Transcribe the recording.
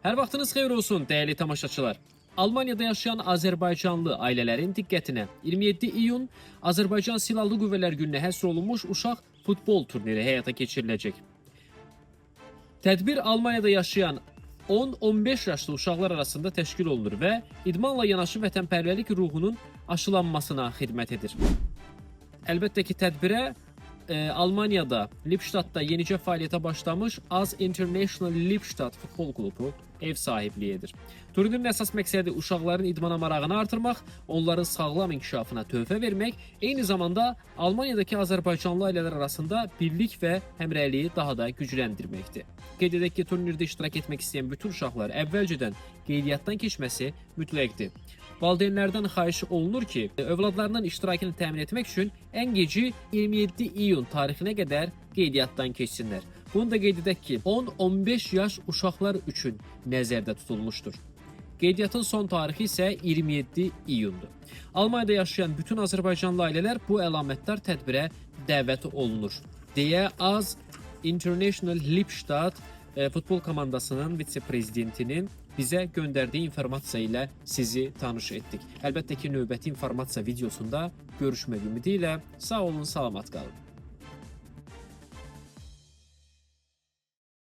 Hər vaxtınız xeyir olsun, dəyərli tamaşaçılar. Almaniyada yaşayan Azərbaycanlı ailələrin diqqətinə 27 iyun Azərbaycan Silahlı Qüvvələr Gününə həsr olunmuş uşaq futbol turniri həyata keçiriləcək. Tədbir Almaniyada yaşayan 10-15 yaşlı uşaqlar arasında təşkil olunur və idmanla yanaşı vətənpərvərlik ruhunun aşılanmasına xidmət edir. Əlbəttə ki, tədbirə Almaniyada, Lippstadtda yenicə fəaliyyətə başlamış Az International Lippstadt futbol klubu ev sahibliyi edir. Turnirin əsas məqsədi uşaqların idmana marağını artırmaq, onların sağlam inkişafına töhfə vermək, eyni zamanda Almaniyadakı Azərbaycanlı ailələr arasında birlik və həmrəyliyi daha da gücləndirməkdir. Qeyd edək ki, turnirdə iştirak etmək istəyən bütün uşaqlar əvvəlcədən qeydiyyatdan keçməsi mütləqdir. Valideynlərdən xahiş olunur ki, övladlarının iştirakını təmin etmək üçün ən geci 27 iyun tarixinə qədər qeydiyyatdan keçsinlər. Bunu da qeyd edək ki, 10-15 yaş uşaqlar üçün nəzərdə tutulmuşdur. Qeydiyyatın son tarixi isə 27 iyundur. Almaniyada yaşayan bütün Azərbaycanlı ailələr bu əlamətdar tədbirə dəvət olunur, deyə Az International Lippstadt futbol komandasının vitse-prezidentinin bizə göndərdiyi informasiya ilə sizi tanış etdik. Əlbəttə ki, növbəti informasiya videosunda görüşmək ümidi ilə sağ olun, salamat qalın.